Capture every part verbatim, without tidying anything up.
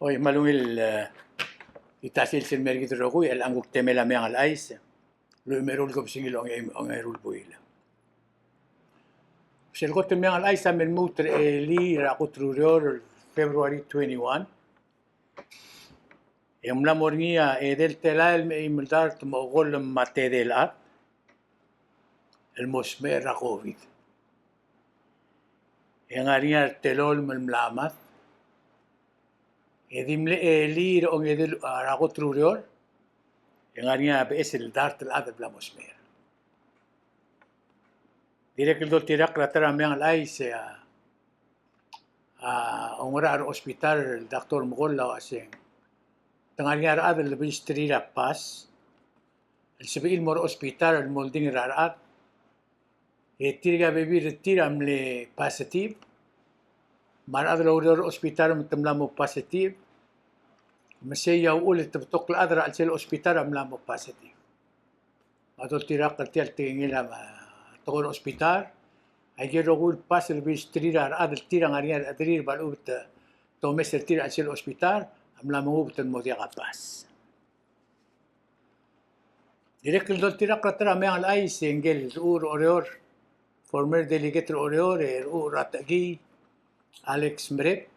Oi, me a ungil, e, di ta sils el mer kid el rokui, el ng kuk temel a Meang el Chais el ulemeruul el kebesengil a ongeru el buil. Sel kot el Meang el Chais a mei el lmuut er a elii er a kot el ureor, February twenty-one. E ng mla mo er ngii a edei el telael me a eim el dart me a okolem me a tedei el chad el mo smecher er a COVID. E ng ngar er ngii a retelolem el mla mad. E di mle elii er a ongedei el, a, er a kot el ureor, e ng ngar er ngii a beches el dart el chad el bla mo smecher. Dirrek el doltirakl er a ta er a Meang el Chais e a, a, oungerachel er a hospital el doctor Mekoll a uaseng te ngar er ngii a rechad el besterir a pass el sebechir el mo er a hospital el mo oldingel er a rechad. E tirka a bebil er tir a mle positive. Me a rechad el oureor er a hospital me te mla mo positive. Me sei a uchul e te betok el chad er a chelsel a hospital a mla mo positive. Me a doltirakl er tia el tekingel a tekoi er a hospital. Aike el rokui el pass el besterir a rechad el tir a ngar er ngii a rechederir, me a lechub e te omes er tir er a chelsel a hospital a mla mengubet el mo diak a pass. Dirrek el doltirakl er a ta er a Meang el Chais e ngike el rechad er a Oreor, former delegate er a Oreor, e rechad er a Techekii, Alex Merep,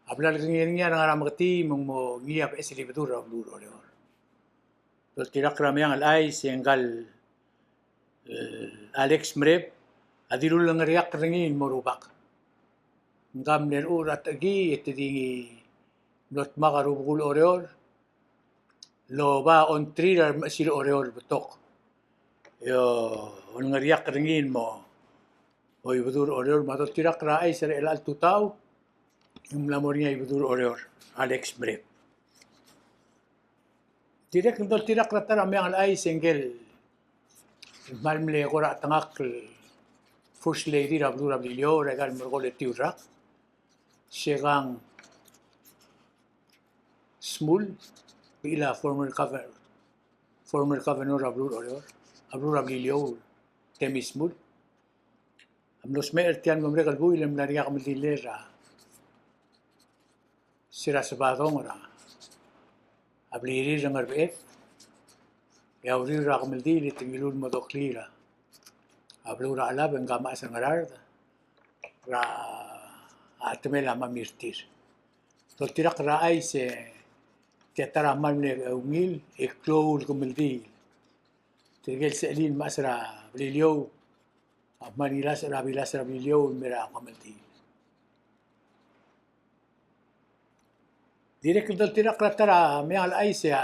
a bla lekengei er ngii a ngar er a Meketii me ng mo ngii a beches el Ibedul er a beluu er a Oreor. Doltirakl er a Meang el Chais e ngika el, e, Alex Merep a dilu el ngeriakl er ngii el mo rubak. Ngika el mle rechad er a Techekii e te di ngii el mlo dmak a rubekul Oreor el oba ongtir a remechesil Oreor el betok. E olengeriakl er ngii el mo Ibedul er a Oreor. Me a doltirakl er a chais er a chelecha el tutau e ng mla mo er ngii a Ibedul er a Oreor, Alex Merep. Dirrek el doltirakl er a ta er a Meang el Chais e ngike el kmal mle kora chetengakl el First Lady er a beluu er a Beliliou er aika el merekong el etiu el rak, Sekang Shmull, bechil a former governor, former governor er a beluu er a Oreor, a beluu er a Beliliou, Temmy Shmull, a mlo smecher er tia el mo merek el buil e ng mla er ngii a kemeldiil er a se er a Sebadong er a blirir er a Ngerbeched. E a uriul er a kemeldiil e te ngiluu el mo doklii er a beluu er a Chelab e ngka a mechas er a Ngaraard er a chetemel a mami er tir. Doltirakl er a chais e tia ta er a kmal mle ungil e klou el kemeldiil. Tirke el sechelil el mechas er a Beliliou a kmal ngilasech er a bilas er a Beliliou el mei er a kemeldiil. Dirrek el doltirakl er a ta er a Meang el Chais e a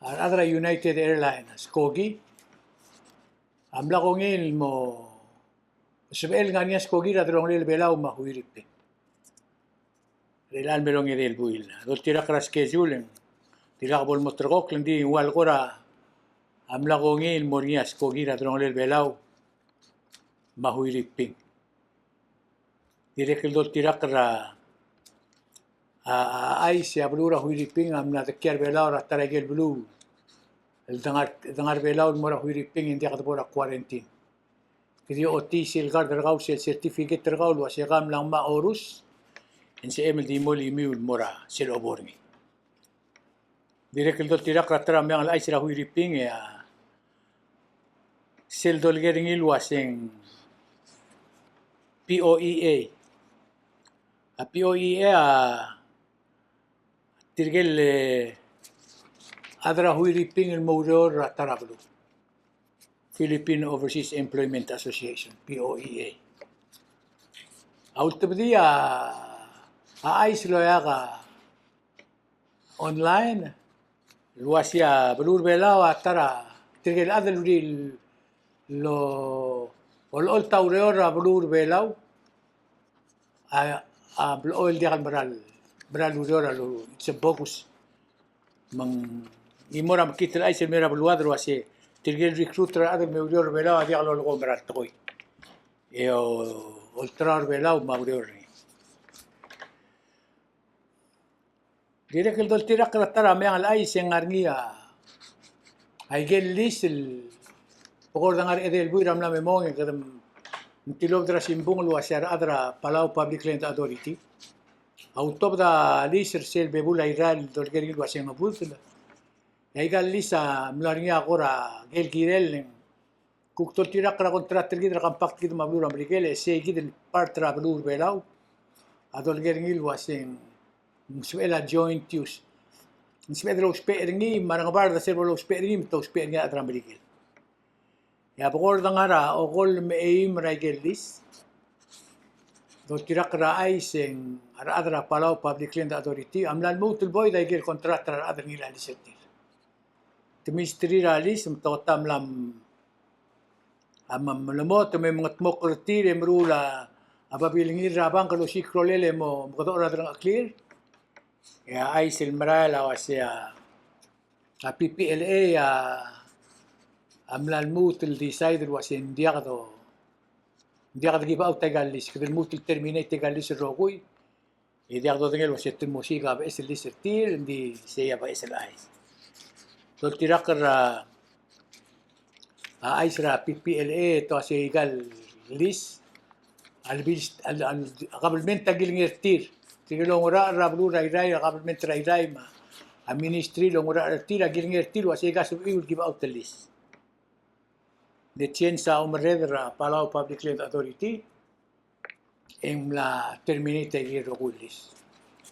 rechad er a United Airlines, Skokie, a mla kongei el mo sebechel el ngar er ngii a skokie er a delongelel a Belau me a Huiriping er chelecha el mei el ongedei el buil. A doltirakl er a schedule e ng dirkak bo el mo ulterekokl, ng di ng ua le kora a mla kongei el mo er ngii a skokie er a delongelel a Belau me a Huiriping. Dirrek el doltirakl er a, a, a chais e a beluu er a Huiriping a mla dikea er a Belau er a ta er aike el beluu el de ngar, de ngar er a Belau el mo er a Huiriping e ng diak de bo er a quarantine. Ke di ochotii sel card er kau, sel certificate er kau el uase ke mla ngmai a orus, e ng sebechem el di mo limiu el mo er a sel obo er ngii. Dirrek el doltirakl er a ta er a Meang el Chais er a Huiriping e a sel dolekoi er ngii el uaseng P O E A. A P O E A a tirke el, e, chad er a Huiriping el mo oureor er a ta er a beluu. Philippine Overseas Employment Association, P O E A. A ultebedii a, a chais el oeak a online el uasei a beluu er a Belau a ta er a tirke el chad el uriul el olecholt a ureor er a beluu er a Belau a, a blechoel el diak el mera el, mera el ureor a lechub e ng bogus. Me ng mo er a mekngit el chais el mei er a beluad el uasei tirke el recruit er a rechad el me oureor er a Belau a diak lolekoi a mera el tekoi e o, olterau er a Belau me a ureor er ngii. Dirrek el doltirakl er a ta er a Meang el Chais e ng ngar er ngii a, aike el lease el bekord a ngar er a edei el buil er a mla me mong e kede mtilobed er a simbung el uasei a rechad er a Palau Public Land Authority a ultobed a lease er sel bebul a Irrai el dolekoi er ngii el ua se ng budel. E aika el lease a mla er ngii a kora ikel kirel, e ng kuk doltirakl er a contract er kid er a compact er kid me a beluu er a Merikel, e sei kid el part er a beluu er a Belau a dolekoi er ngii el ua se ng sebechel a joint use. Ng sebeched el ousbech er ngii, me a rengebard a sel bo lousbech er ngii, me te ousbech er ngii a rechad er a Merikel. E a bekord a ngar er a okolem me a eim er a ikel lease, doltirakl er a chais e ng a rechad er a Palau Public Land Authority a mla lmuut el void a ikel contract er a rechad er ngii el lease er tir. Te misteri er a lease, me te kota mla m-, a me-, melemot, me mengetmokl er tir, e meruul a babilngir er a bank el osiik a rolel e mo mekedechor a delengcheklir. E a chais el merael a ua se a a P P L A a, a mla lmuut el decide el ua se ng diak do, ng diak de give out aika el lease, kede lmuut el terminate aika el lease el rokui. E diak dodengei el ua se te mo osiik a beches el lease er tir, ng di sei a beches el chais. Doltirakl er a, a chais er a P P L A, te ua se aika el lease, a lebil, a, a, a kabelment a kilengei er tir. Tirke el oungerachel er a beluu er a Irrai, a kabelment er a Irrai me a ministry el oungerachel er tir, a kilengei er tir el ua se aika a sebechiu el give out el lease. Ng di change a omerreder er a Palau Public Land Authority, e ng mla terminate aike el rokui el lease.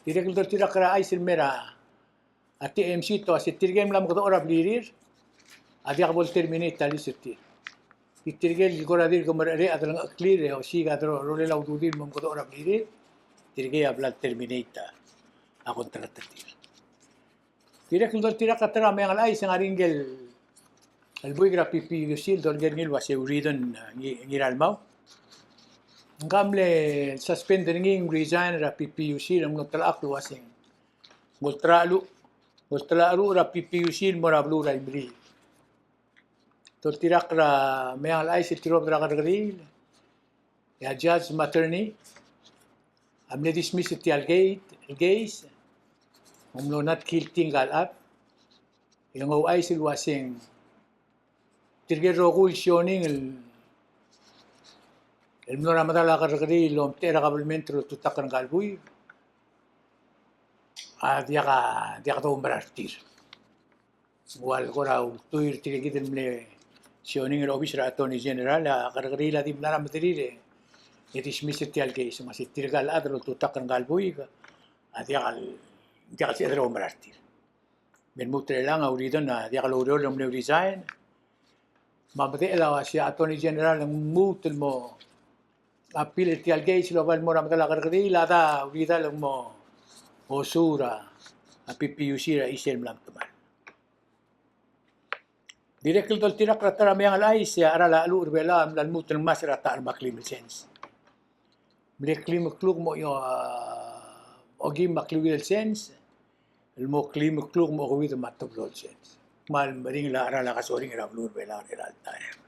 Dirrek el doltirakl er a chais el mei er a a T M C te ua se tirke el mla mekedechor a blirir a diak bo le terminate a lease er tir. Di tirke el kora dirk merechere a delengcheklir e osiik a ro-, rolel a ududir el mo mekedechor a blirir, tirke a bla le terminate a contract er tir. Dirrek el doltirakl er a ta er a meang el chais e ng ngar er ngii el buik er a P P U C el dolekoi er ngii el ua se Uridon, e, Ngi-, Ngiralmau. Ng mle suspend er ngii, ng resign er a P P U C el mlo telechakl el ua se ng Ng ulteracheluch, ng ulteracheluch er a P P U C el mo er a beluu er a Imeliik. Doltirakl er a meang el chais e tirobed er a kerrekeriil, e a judge me a attorney a mle dismiss er tia el case, el case, me ng mlo not guilty ngka el chad, e ng ouchais el ua se ng tirke el rokui el sioning el, el mlo er a medal a kerrekeriil el omtechei er a kabelment el oltutakl er ngka el buik a diak a, diak doumerang er tir. Ng ua le kora ultuil er tirke kid el mle sioning er a obis er a Attorney General, a kerrekeriil a di mla er a mederir e dismiss er tia el case, me se tirka el chad el oltutakl er ngka el buik a diak el, diak el sebeched el oumerang er tir. Me lmuut er chelechang a Uridon a diak loureor el mle resign. Me a medechel a ua se a Attorney General ng lmuut el mo appeal er tia el case el oba el mo er a medal a kerrekeriil, a da Uridal el mo osuur a P P U C er a chisel mla metemall. Dirrek el doltirakl er a ta er a meang el chais e a cheral a cheluch er Belau a mla lmuut el ngmasech er a ta er a meklii el sens. Mle klim el kluk me a, a, okeim me a kliuid el sens, el mo klim el kluk me a okeuid me a teblo el sens. Me a meringel a cheral a kasoring er a beluu er Belau er a chelecha el taem.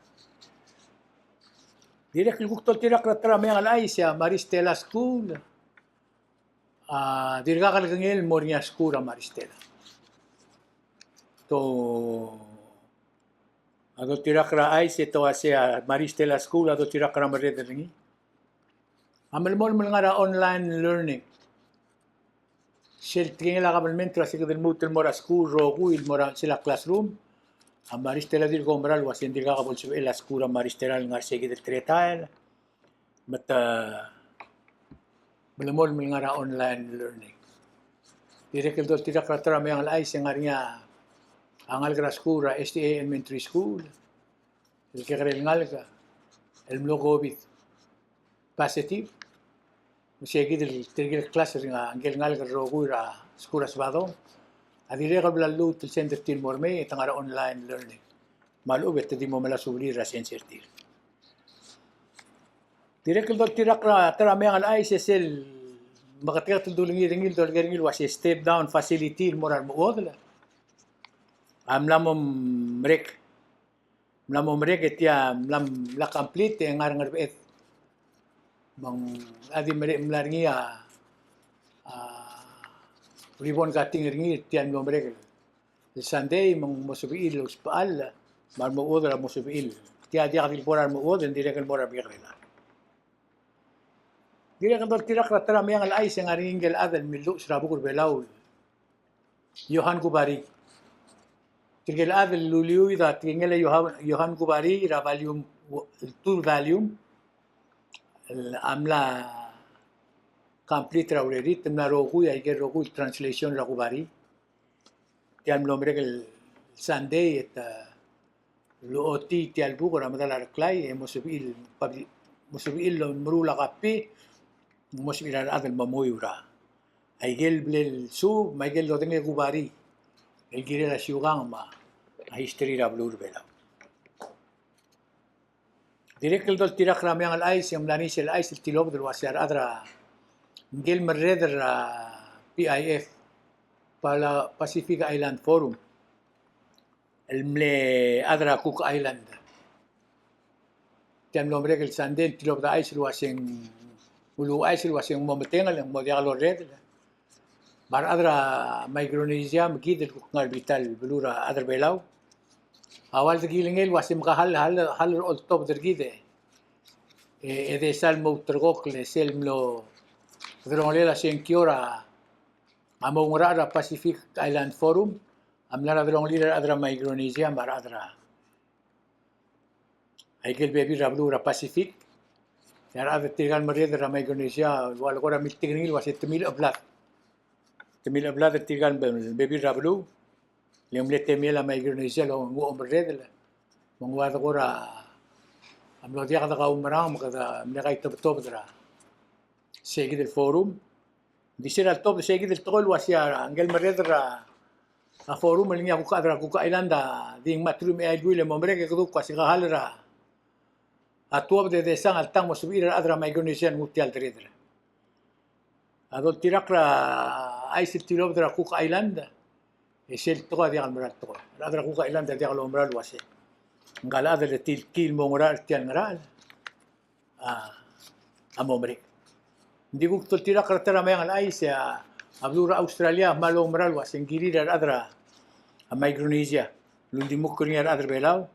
Dirrek el kuk doltirakl er a ta er a meang el chais e a Maris Stella School a dirkak el kengei el mo er ngii a skuul er a Maris Stella. Te, a doltirakl er a chais e te ua se a Maris Stella School a doltirakl er a merreder er ngii a melemolem el ngar er a online learning. Sel tekingel a kabelment el ua se kede lmuut el mo er a skuul el rokui el mo er a sel classroom, a Maris Stella a dirk oumera el ua se ng dirkak bo lsebechel a skuul er a Maris Stella el ngar er sei kid el teletael. Me te melemolem el ngar er a online learning. Dirrek el doltirakl er a ta er a meang el chais e ng ngar er ngii a ngalek er a skuul er a S D A Elementary School el kekerei el ngalek el mlo COVID positive. Me sei kid el, tirke el klas er ngii a ngike el ngalek el rokui er a skuul er a Sebadong a dirrek el bla lluut el send er tir el mo er mei e te ngar er a online learning. Me a lechub e te di mo melai a subelir er a sensei er tir. Dirrek el doltirakl er a ta er a meang el chais e sel meketeket el dulengir er ngii el dolekoi er ngii el ua se step down facility el mo er a remechuodel a mla mo merek. Mla mo merek e tia mla, mla complete e ngar er a Ngerbeched. Me ng a di merek, mla er ngii a, a, ribbon cutting er ngii er tia el mlo merek el Sunday, me ng mo sebechir el ousbechall, me a remechuodel a mo sebechir. Tia diak di le bo er a remechuodel, ng dirrek el mo er a Merikel. Dirrek el doltirakl er a ta er a meang el chais e ng ngar er ngii a chad el milluches er a buk er Belau, Johan Kubari. Tirke el chad el luliuid a tekingel a Johan, Johan Kubari er a volume, el third volume, el a mla complete er a urerir, te mla rokui, aike el rokui el translation er a Kubari. Tia el mlo merek el Sunday e te, e, lochotii tia el buk er a medal a Reklai, e mo sebechir el publi-, mo sebechir el meruul a copy, mo sebechir a rechad el mo menguiu er a, aike el bla lesuub, me aike el lodengei a Kubari el kirel a siukang me a history er a beluu er Belau. Dirrek el doltirakl er a meang el chais e ng mla er ngii sel chais el tilobed el uasei a rechad er a, ngikel merreder er a P I F, Pala-, Pacific Island Forum, el mle chad er a Cook Island. Tia el mlo merek el Sunday e ng tilobed a chais el uasei ng, uluuchais el uasei ng mo metengel, ng mo diak lorredel. Me a rechad er a Micronesia me kid el kuk ngar er a bita el beluu er a chad er a Belau a ua le dekilengei el uasei mkehal, hal, hal er a oltobed er kid e, e, e de sal mo ulterekokl e sel mlo delongelel a sengkio er a, a mo oungerachel er a Pacific Island Forum a mla er a delongelir a rechad er a Micronesia me a rechad er a, aike el bebil er a beluu er a Pacific. E a rechad er tirka el merreder er a Micronesia a ua le kora miltik er ngii el uasei te milechebelad. Te milechebelad er tirka el be-, bebil er a beluu. Le ng mle temel a Micronesia el nguu a omerredel. Me ng ua de kora, a mlo diak de kaumerang me kede mle kaitebetobed er a, se kid el forum. Ng di sel ltobed er se kid el tekoi el uasei a ngikel merreder er a, a forum el ngii a kuk chad er a Cook Island a di ngmai a teruich me a eai el buil e mo merek e kede kuk uasei kehal er a, a tuobed e de sang a le tang mo sebechir a rechad er a Micronesia el nguu tia el dereder. A doltirakl er a chais el tilobed er a Cook Island e sel tekoi a diak el mera el tekoi. A rechad er a Cook Island a diak loumera el uasei ngka el chad el tilkii el mo oungerachel er tia el ngerachel a, a mo merek. Ng di kuk doltirakl er a ta er a meang el chais e a, a beluu er a Australia a kmal oumera el uasei ng kirir a rechad er a, a Micronesia el uldimukl er ngii a rechad er a Belau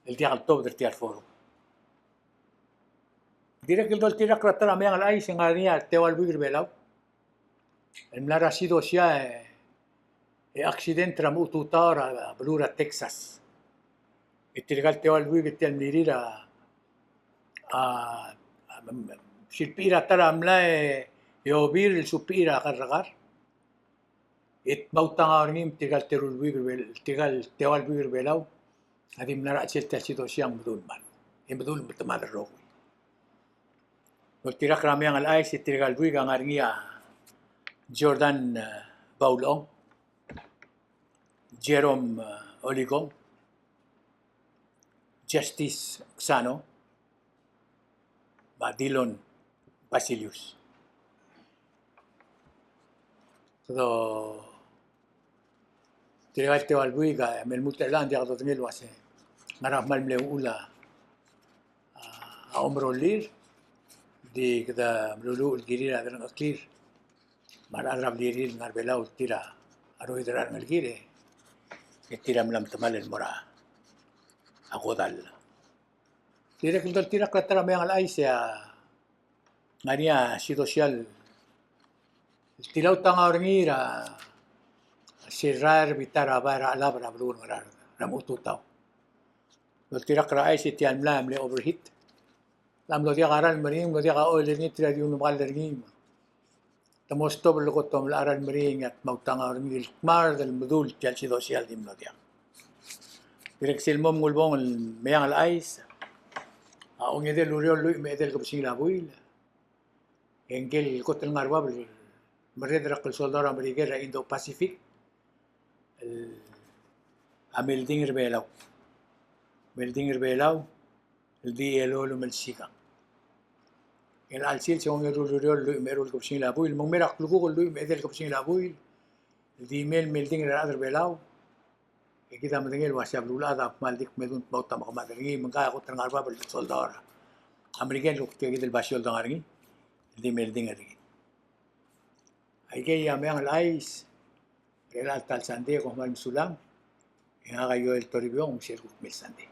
el diak el tobed er tia el forum. Dirrek el doltirakl er a ta er a meang el chais e ng ngar er ngii a teua el buik er a Belau el mla er a sidosia e, e accident er a mechututau er a beluu er a Texas. E tirka el teua el buik e tia el mlirir a, a, a, silbechir a ta er a mlai e, e obir el subechir a kerrekar. E tmaut a ngau er ngii me tirka el teru el buik er Bel-, tirka el teua el buik er Belau a di mla er a chelsel tia el sidosia e ng medul mad. E medul metemad el rokui. Doltirakl er a meang el chais e tirka el buik a ngar er ngii a Jordan, e, Baulong, Jerome, e, Olikong, Justice Ksano, me a Dillon Basilius. Kede tirka el teua el buik a mle lmuut er chelechang e ng diak dodengei el uasei ngera a kmal mle uchul a, a omerolir, di kede meluluuch el kirir a delengcheklir me a rechad er a blirir el ngar er a Belau el tir a roid er a rengelekir e tir a mla metemall el mo er a kodall. Dirrek el doltirakl er a ta er a meang el chais e a ngar er ngii a sidosia el tilaut a ngau er ngii er a sel rael er a bita er a bai er a chelab er a beluu er a Ngaraard er a mechututau. Doltirakl er a chais e tia el mlai a mle overheat. A mlo diak a ralm er ngii, mlo diak a oil er ngii, tir a di ulemekall er ngii. Te mo stop el kot el mla er a ralm er ngii e a tmaut a ngau er ngii el kmard el medul tia el sidosia el di mlo diak. Dirrek sel mo ulebongel el meang el chais a ongedei el ureor el lluich me a edei el kebesengil a buil e ngike el kot el ngar er a bab el merreder er a klsoldau er a Merikel er a Indo-Pacific el a Melding er a Belau. Melding er a Belau el di Elolem el Sikang. El chelsel se ongeru el ureor el lluich me a eru el kebesengil a buil, me ng mei er a klukuk el lluich me a edei el kebesengil a buil el di mei el Melding er a rechad er a Belau. E kid a medengei el uasei a beluulechad a kmal di kmedung el tmaut a mekemad er ngii, me ngka a kot el ngar er a bab el soldau er a Merikel el kuk tia kid el basio el dengar er ngii el di Melding er ngii. Aikei a Meang el Chais er chelecha el ta el sandei. Kom kmal mesulang. E ngak a Joel Toribiong, me sel kuk mei el sandei.